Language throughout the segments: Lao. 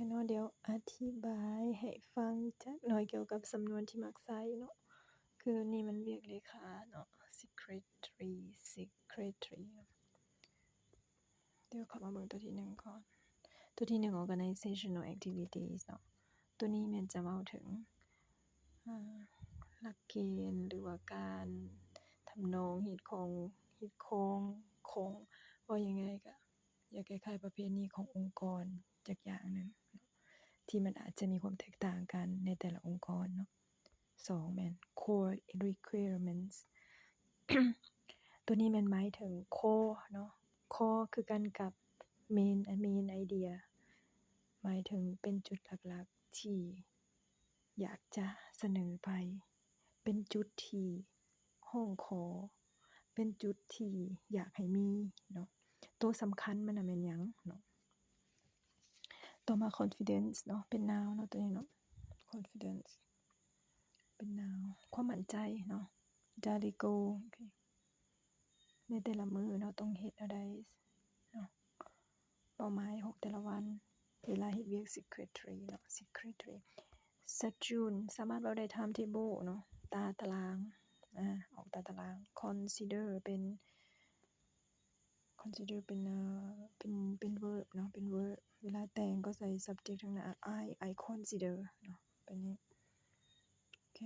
ເນາະ ດຽວອະທິບາຍໃຫ້ຟັງຈັກໜ່ອຍກ່ຽວກັບສຳນວນທີ່ມັກໃຊ້ເນາະ. ຄືນີ້ມັນວຽກເລຂາເນາະ secretary secretary ເນາະ. ດຽວເຂົ້າມາເບິ່ງຕົວທີໜຶ່ງກ່ອນ. ຕົວທີໜຶ່ງ organizational activities ເນາະ. ຕົວນີ້ແມ່ນຈະເວົ້າເຖິງ ອາ ຫຼັກເກນ ຫຼືວ່າການທຳນອງຮີດຄອງ ຮີດຄອງຂອງ ເວົ້າຍັງໄງກະ ຢ່າງຄ້າຍໆປະເພນີຂອງອົງກອນຈັກຢ່າງໜຶ່ງ ທີ່ມັນອາດຈະມີຄວາມແຕກຕ່າງກັນໃນແຕ່ລະອົງກອນເນາະ. ສອງ ແມ່ນ core requirements ຕົວນີ້ແມ່ນໝາຍເຖິງ core ເນາະ core ຄືກັນກັບ main main idea ໝາຍເຖິງເປັນຈຸດຫຼັກໆທີ່ ຢາກຈະສະເໜີໄປ ເປັນຈຸດທີ່ຮ້ອງຂໍ ເປັນຈຸດທີ່ຢາກໃຫ້ມີເນາະ. ໂຕສຳຄັນມັນນະແມ່ນຫຍັງເນາະ? ຕໍ່ມາ confidence ເນາະ ເປັນ noun ເນາະ ໂຕນີ້ເນາະ confidence ເປັນ noun ຄວາມໝັ້ນໃຈເນາະ daily goal ໂອເຄ ໃນແຕ່ລະມື້ເນາະ ຕ້ອງເຮັດແນວໃດເນາະ ເປົ້າໝາຍຂອງແຕ່ລະວັນ ເວລາເຮັດວຽກ secretary ເນາະ secretary. Schedule ສາມາດເວົ້າໄດ້ timetable ເນາະ ຕາຕະລາງ ອາ ອອກຕາຕະລາງ. Consider ເປັນ consider ເປັນ ເປັນ ເປັນ verb ເນາະ ເປັນ verb ເວລາແຕ່ງກໍໃສ່ subject ທາງໜ້າ I I consider ເນາະ ເປັນນີ້ ໂອເຄ.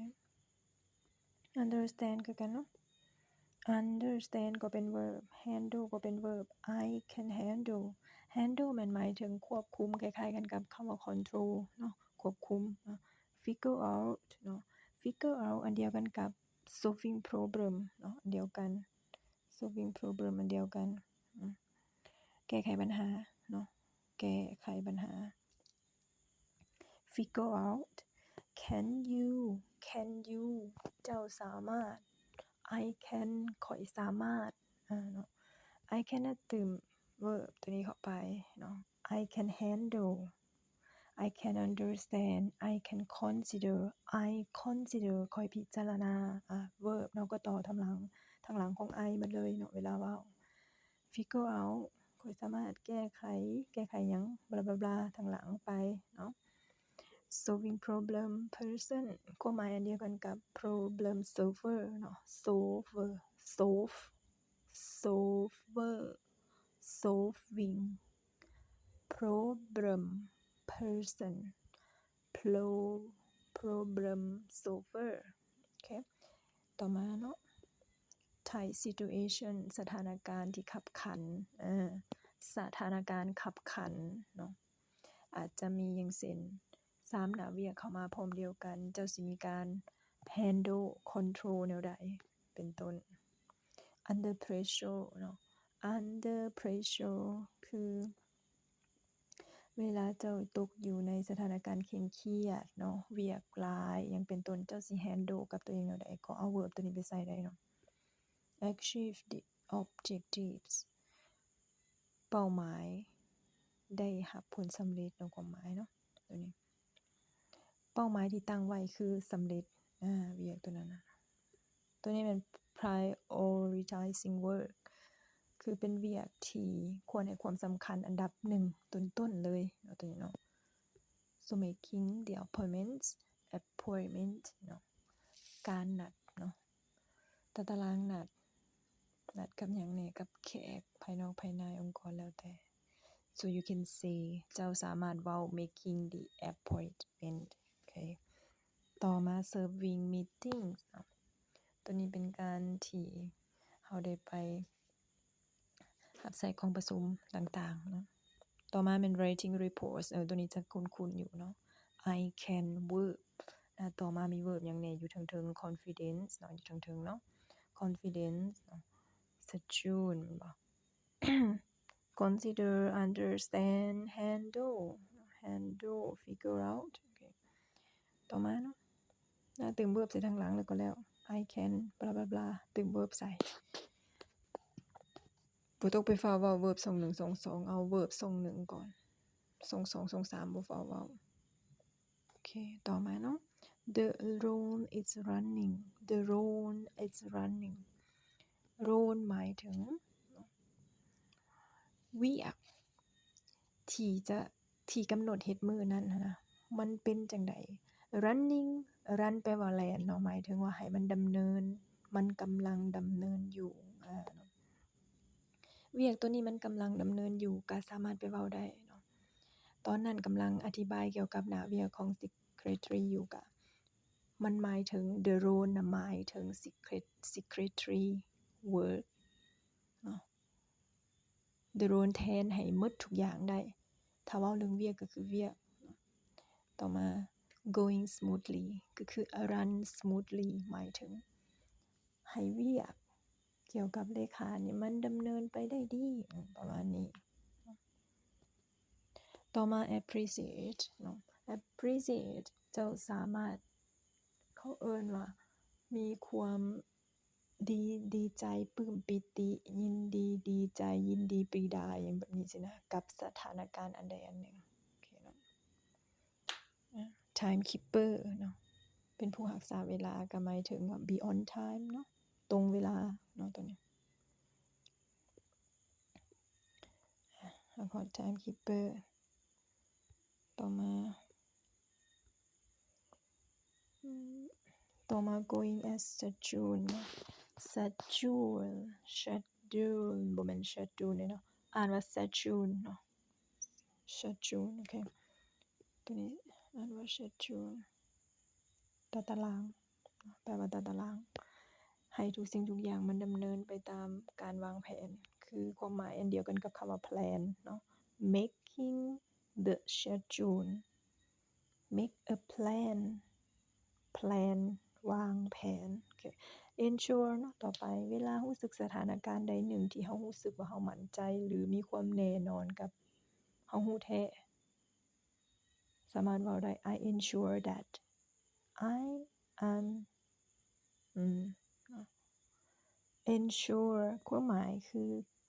Understand ຄືກັນເນາະ understand ກໍເປັນ verb handle ກໍເປັນ verb I can handle handle ແມ່ນໝາຍເຖິງຄວບຄຸມ ຄ້າຍໆກັນກັບຄຳວ່າ control ເນາະ ຄວບຄຸມເນາະ. Figure out ເນາະ figure out ອັນດຽວກັນກັບ solving problem ເນາະ ອັນດຽວກັນ solving problem ອັນດຽວກັນ ອາ ແກ້ໄຂບັນຫາເນາະ ແກ້ໄຂບັນຫາ. Figure out can you can you ເຈົ້າສາມາດ I can ຂ້ອຍສາມາດ ອາ ເນາະ I can ນະຕື່ມ verb ຕົວນີ້ເຂົ້າໄປເນາະ I can handle I can understand I can consider I consider ຂ້ອຍພິຈາລະນາ ອາ verb ເນາະ ກໍຕໍ່ທາງຫຼັງ ທາງຫຼັງຂອງ I ໝົດເລີຍເນາະ ເວລາເວົ້າ. Figure out ຂ້ອຍສາມາດແກ້ໄຂ ແກ້ໄຂຫຍັງ blah blah blah ທາງຫຼັງໄປເນາະ. Solving problem person ຄວາມໝາຍອັນດຽວກັນກັບ problem solver ເນາະ solver solve solver solving problem person pro problem solver ໂອເຄ. ຕໍ່ມາເນາະ tight situation ສະຖານະການທີ່ຄັບຂັນ ເອີ ສະຖານະການຄັບຂັນເນາະ ອາດຈະມີ ຢ່າງເຊັ່ນ ສາມໜ້າວຽກເຂົ້າມາພ້ອມດຽວກັນ ເຈົ້າຊິມີການ handle control ແນວໃດ ເປັນຕົ້ນ. Under pressure ເນາະ under pressure ຄື ເວລາເຈົ້າຕົກຢູ່ໃນສະຖານະການເຄັ່ງຄຽດເນາະ ວຽກຫຼາຍຫຍັງເປັນຕົ້ນ ເຈົ້າຊິ handle ກັບຕົວເອງແນວໃດ ກໍເອົາ verb ຕົວນີ້ໄປໃສ່ໄດ້ເນາະ. Achieve the objectives ເປົ້າໝາຍ ໄດ້ຮັບຜົນສຳເລັດເນາະ ຄວາມໝາຍເນາະ ຕົວນີ້ ເປົ້າໝາຍທີ່ຕັ້ງໄວ້ຄືສຳເລັດ ອາ ວຽກຕົວນັ້ນນະ. ຕົວນີ້ແມ່ນ prioritizing work ຄືເປັນວຽກທີ່ຄວນໃຫ້ຄວາມສຳຄັນອັນດັບໜຶ່ງຕົ້ນໆເລີຍເນາະ ຕົວນີ້ເນາະ. So making the appointments appointment ເນາະ ການນັດເນາະ ຕາຕະລາງນັດ ນັດກັບຫຍັງແດ່ ກັບແຂກພາຍນອກພາຍໃນອົງກອນແລ້ວແຕ່. So you can say ເຈົ້າສາມາດເວົ້າ making the appointment ໂອເຄ. ຕໍ່ມາ serving meetings ເນາະ ຕົວນີ້ເປັນການທີ່ເຮົາໄດ້ໄປຮັບໃຊ້ກອງປະຊຸມຕ່າງໆເນາະ. ຕໍ່ມາແມ່ນ writing reports ເອີ ຕົວນີ້ຈະຄຸ້ນໆຢູ່ເນາະ I can verb ນະ. ຕໍ່ມາມີ verb ຫຍັງແດ່ ຢູ່ເທິງໆ confidence ເນາະ ຢູ່ເທິງໆເນາະ confidence ເນາະ schedule ແມ່ນບໍ່? Consider understand handle handle figure out ໂອເຄ. ຕໍ່ມາເນາະ ນະ ຕື່ມ verb ໃສ່ທາງຫຼັງແລ້ວກໍແລ້ວ I can blah blah blah ຕື່ມ verb ໃສ່ ບໍ່ຕ້ອງໄປຟ້າວເວົ້າ verb ຊ່ອງໜຶ່ງ ຊ່ອງສອງ ເອົາ verb ຊ່ອງໜຶ່ງກ່ອນ ຊ່ອງສອງ ຊ່ອງສາມ ບໍ່ຟ້າວເວົ້າ. ໂອເຄ ຕໍ່ມາເນາະ The drone is running the drone is running drone ໝາຍເຖິງວຽກທີ່ຈະ ທີ່ກຳນົດເຮັດມື້ນັ້ນຫັ້ນນະ ມັນເປັນຈັ່ງໃດ? Running, run ແປວ່າແລ່ນເນາະ ໝາຍເຖິງວ່າໃຫ້ມັນດຳເນີນ, ມັນກຳລັງດຳເນີນຢູ່ ອາ ວຽກໂຕນີ້ມັນກຳລັງດຳເນີນຢູ່ ກະສາມາດໄປເວົ້າໄດ້ເນາະ. ຕອນນັ້ນກຳລັງອະທິບາຍກ່ຽວກັບໜ້າວຽກຂອງ secretary ຢູ່ ກະມັນໝາຍເຖິງ the role ນະ ໝາຍເຖິງ secret- secretary work ເນາະ. The role ແທນໃຫ້ໝົດທຸກຢ່າງໄດ້ ຖ້າເວົ້າເລື່ອງວຽກກໍຄືວຽກ. ຕໍ່ມາ going smoothly ກໍຄື run smoothly ໝາຍເຖິງໃຫ້ວຽກກ່ຽວກັບເລຂານີ້ມັນດຳເນີນໄປໄດ້ດີ ປະມານນີ້. ຕໍ່ມາ appreciate ເນາະ appreciate ເຈົ້າສາມາດ ເຂົາເອີ້ນວ່າມີຄວາມ ດີ ດີໃຈ ປຶ້ມປີຕິ ຍິນດີ ດີໃຈ ຍິນດີ ປີດາ ຫຍັງແບບນີ້ຊີ້ນະ ກັບສະຖານະການອັນໃດອັນໜຶ່ງ. ໂອເຄເນາະ timekeeper ເນາະ ເປັນຜູ້ຮັກສາເວລາ ກໍໝາຍເຖິງວ່າ be on time ເນາະ ຕົງເວລາເນາະ ຕົວນີ້. timekeeper ຕໍ່ມາ ຕໍ່ມາ going as schedule ເນາະ schedule schedule ບໍ່ແມ່ນ schedule ເດ້ເນາະ ອ່ານວ່າ schedule ເນາະ schedule ໂອເຄ ຕົວນີ້ອ່ານວ່າ schedule ຕາຕະລາງ ແປວ່າຕາຕະລາງ ໃຫ້ທຸກສິ່ງທຸກຢ່າງມັນດຳເນີນໄປຕາມການວາງແຜນ ຄືຄວາມໝາຍອັນດຽວກັນກັບຄຳວ່າ plan ເນາະ making the schedule make a plan plan ວາງແຜນ ໂອເຄ ensure ເນາະ ຕໍ່ໄປ ເວລາຮູ້ສຶກສະຖານະການໃດໜຶ່ງທີ່ເຮົາຮູ້ສຶກວ່າເຮົາໝັ້ນໃຈ ຫຼື ມີຄວາມແນ່ນອນກັບ ເຮົາຮູ້ແທ້ ສາມາດເວົ້າໄດ້ I ensure that I am ອືມ ensure ຄວາມໝາຍຄື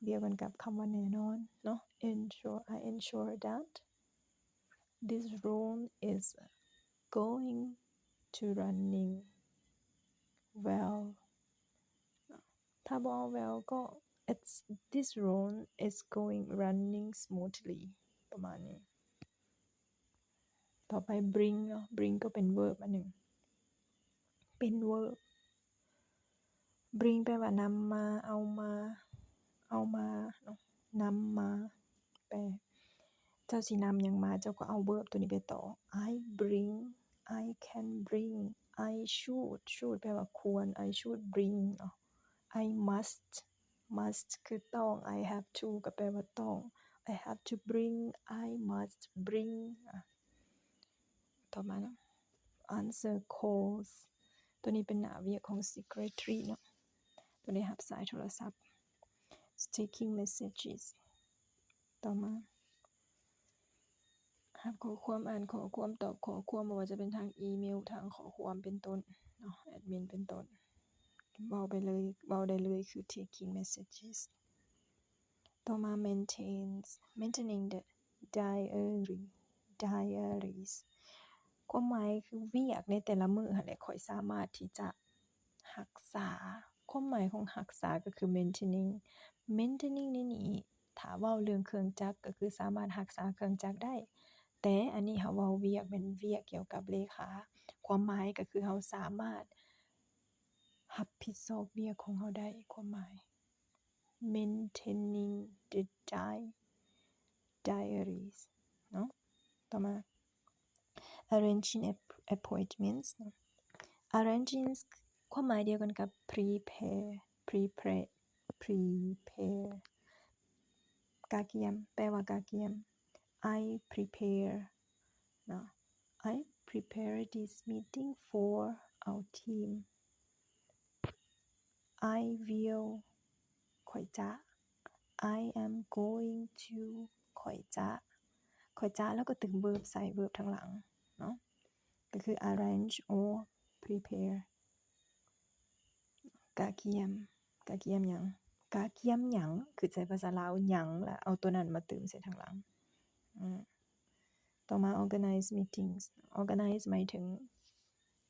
ດຽວກັນກັບຄຳວ່າແນ່ນອນເນາະ ensure I ensure that this role is going to running well ຖ້າບໍ່ເອົາ well ກໍ it's this role is going running smoothly ປະມານນີ້. ຕໍ່ໄປ bring ເນາະ bring ກໍເປັນ verb ອັນໜຶ່ງ ເປັນ verb bring ແປວ່ານຳມາ ເອົາມາ ເອົາມາເນາະ ນຳມາ ແປ ເຈົ້າຊິນຳຫຍັງມາ ເຈົ້າກໍເອົາ verb ຕົວນີ້ໄປຕໍ່ I bring I can bring I should should ແປວ່າຄວນ I should bring ເນາະ I must must ຄືຕ້ອງ I have to ກໍແປວ່າຕ້ອງ I have to bring I must bring ອະ ຕໍ່ມາເນາະ answer calls ຕົວນີ້ເປັນໜ້າວຽກຂອງ secretary ເນາະ ຕົວນີ້ຮັບສາຍໂທລະສັບ taking messages ຕໍ່ມາ ຮັບຂໍ້ຄວາມ ອ່ານຂໍ້ຄວາມ ຕອບຂໍ້ຄວາມ ບໍ່ວ່າຈະເປັນທາງອີເມວ ທາງຂໍ້ຄວາມເປັນຕົ້ນເນາະ ແອດມິນເປັນຕົ້ນ ເວົ້າໄປເລີຍ ເວົ້າໄດ້ເລີຍຄື taking messages. ຕໍ່ມາ maintains maintaining the diary diaries ຄວາມໝາຍຄືວຽກໃນແຕ່ລະມື້ຫັ້ນແຫຼະ ຂ້ອຍສາມາດທີ່ຈະຮັກສາ ຄວາມໝາຍຂອງຮັກສາກໍຄື maintaining maintaining ໃນນີ້ ຖ້າເວົ້າເລື່ອງເຄື່ອງຈັກກໍຄືສາມາດຮັກສາເຄື່ອງຈັກໄດ້ ແຕ່ອັນນີ້ເຮົາເວົ້າວຽກ ແມ່ນວຽກກ່ຽວກັບເລຂາ ຄວາມໝາຍກໍຄືເຮົາສາມາດຮັບຜິດຊອບວຽກຂອງເຮົາໄດ້ ຄວາມໝາຍ maintaining the di- diaries ເນາະ ຕໍ່ມາ arranging app- appointments ເນາະ arranging ຄວາມໝາຍດຽວກັນກັບ prepare prepare prepare ກະກຽມ ແປວ່າກະກຽມ I prepare ເນາະ I prepare this meeting for our team I will ຂ້ອຍຈະ I am going to ຂ້ອຍຈະ ຂ້ອຍຈະ ແລ້ວກໍເຕີມ verb ໃສ່ verb ທາງຫຼັງເນາະ ກໍຄື arrange or prepare ກະກຽມ ກະກຽມຫຍັງ? ກະກຽມຫຍັງ? ຄືໃຊ້ພາສາລາວ ຫຍັງ ແລ້ວເອົາຕົວນັ້ນມາເຕີມໃສ່ທາງຫຼັງ. ອືມ ຕໍ່ມາ organize meetings. Organize ໝາຍເຖິງ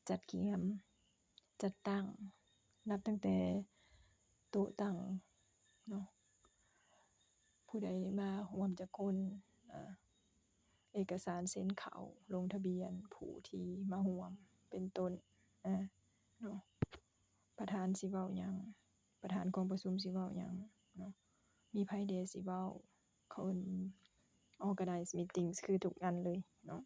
ຈັດກຽມ, ຈັດຕັ້ງ, ນັບຕັ້ງແຕ່ໂຕະຕັ້ງເນາະ, ຜູ້ໃດມາຮ່ວມຈັກຄົນ, ອາ, ເອກະສານເຊັນເຂົ້າລົງທະບຽນຜູ້ທີ່ມາຮ່ວມ ເປັນຕົ້ນ ອາ ເນາະ ປະທານຊິເວົ້າຫຍັງ ປະທານກອງປະຊຸມຊິເວົ້າຫຍັງເນາະ ມີໃຜແດ່ຊິເວົ້າ ເຂົາເອີ້ນ organize meetings ຄືທຸກອັນເລີຍເນາະ.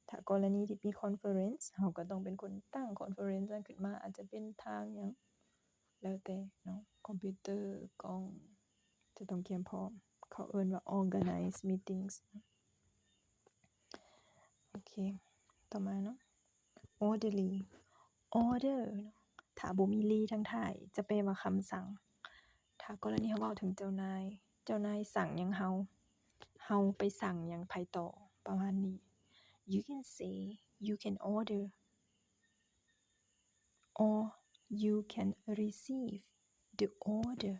ຖ້າກໍລະນີທີ່ມີ conference ເຮົາກໍຕ້ອງເປັນຄົນຕັ້ງ conference ນັ້ນຂຶ້ນມາ ອາດຈະເປັນທາງຫຍັງ ແລ້ວແຕ່ເນາະ ຄອມພິວເຕີ ກ້ອງ ຈະຕ້ອງກຽມພ້ອມ ເຂົາເອີ້ນວ່າ organize meetings. ໂອເຄ ຕໍ່ມາເນາະ orderly order ເນາະ ຖ້າບໍ່ມີ ly ທາງທ້າຍ ຈະແປວ່າຄຳສັ່ງ. ຖ້າກໍລະນີເຮົາເວົ້າເຖິງເຈົ້ານາຍ ເຈົ້ານາຍສັ່ງຫຍັງເຮົາ ເຮົາໄປສັ່ງຫຍັງໃຜຕໍ່ ປະມານນີ້. You can say you can order or you can receive the order.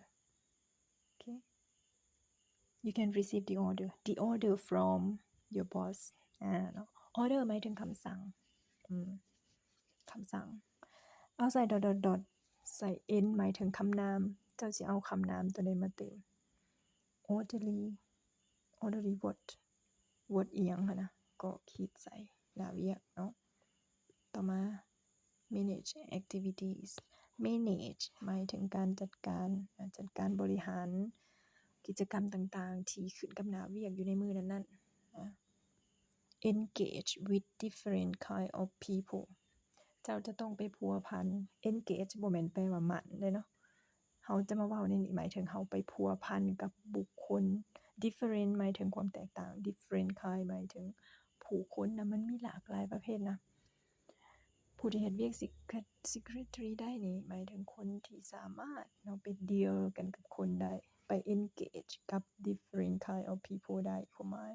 ໂອເຄ you can receive the order the order from your boss ອາເນາະ order ໝາຍເຖິງຄຳສັ່ງ ອືມ ຄຳສັ່ງ ເອົາໃສ່ dot dot dot ໃສ່ en ໝາຍເຖິງຄຳນາມ ເຈົ້າຊິເອົາຄຳນາມໂຕໃດມາເຕີມ orderly orderly what what ອີ່ຫຍັງຫັ້ນນະ ກໍຂີດໃສ່ໜ້າວຽກເນາະ. ຕໍ່ມາ manage activities manage ໝາຍເຖິງການຈັດການ ຈັດການບໍລິຫານກິດຈະກຳຕ່າງໆ ທີ່ຂຶ້ນກັບໜ້າວຽກຢູ່ໃນມື້ນັ້ນໆ engage with different kind of people ເຈົ້າຈະຕ້ອງໄປພົວພັນ engage ບໍ່ແມ່ນແປວ່າໝັ້ນເດ້ເນາະ ເຮົາຈະມາເວົ້າໃນນີ້ ໝາຍເຖິງເຮົາໄປພົວພັນກັບບຸກຄົນ different ໝາຍເຖິງຄວາມແຕກຕ່າງ different kind ໝາຍເຖິງຜູ້ຄົນນະ ມັນມີຫຼາກຫຼາຍປະເພດນະ. ຜູ້ທີ່ເຮັດວຽກ secretary ໄດ້ນີ້ ໝາຍເຖິງຄົນທີ່ສາມາດເນາະ ໄປ deal ກັນກັບຄົນໄດ້ ໄປ engage ກັບ different kind of people ໄດ້ ຄວາມໝາຍ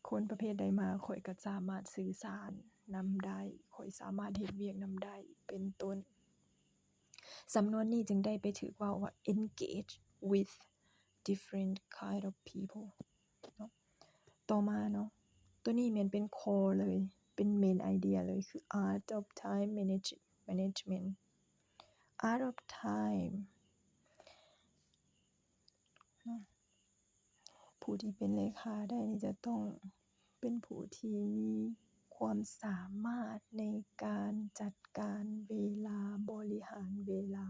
ຄົນປະເພດໃດມາ ຂ້ອຍກໍສາມາດສື່ສານນຳໄດ້ ຂ້ອຍສາມາດເຮັດວຽກນຳໄດ້ ເປັນຕົ້ນ. ສຳນວນນີ້ຈຶ່ງໄດ້ໄປຖືກເວົ້າວ່າ engage with different kind of people ເນາະ. ຕໍ່ມາເນາະ ຕົວນີ້ແມ່ນເປັນ core ເລີຍ ເປັນ main idea ເລີຍ ຄື art of time manage- management art of time ເນາະ. ຜູ້ທີ່ເປັນເລຂາໄດ້ນີ້ຈະຕ້ອງເປັນຜູ້ທີ່ມີຄວາມສາມາດໃນການຈັດການເວລາ ບໍລິຫານເວລາ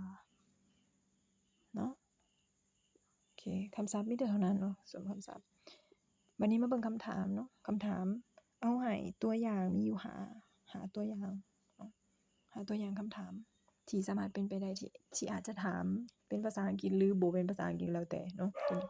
ເນາະ. ໂອເຄ ຄຳສັບມີແຕ່ເທົ່ານັ້ນເນາະ ສວມຄຳສັບ. ບັດນີ້ມາເບິ່ງຄຳຖາມເນາະ ຄຳຖາມ ເອົາໃຫ້ຕົວຢ່າງມີຢູ່ຫ້າ ຫ້າຕົວຢ່າງເນາະ ຫ້າຕົວຢ່າງຄຳຖາມ ທີ່ສາມາດເປັນໄປໄດ້ ທີ່ ທີ່ອາດຈະຖາມເປັນພາສາອັງກິດ ຫຼື ບໍ່ເປັນພາສາອັງກິດ ແລ້ວແຕ່ເນາະ ຕົວນີ້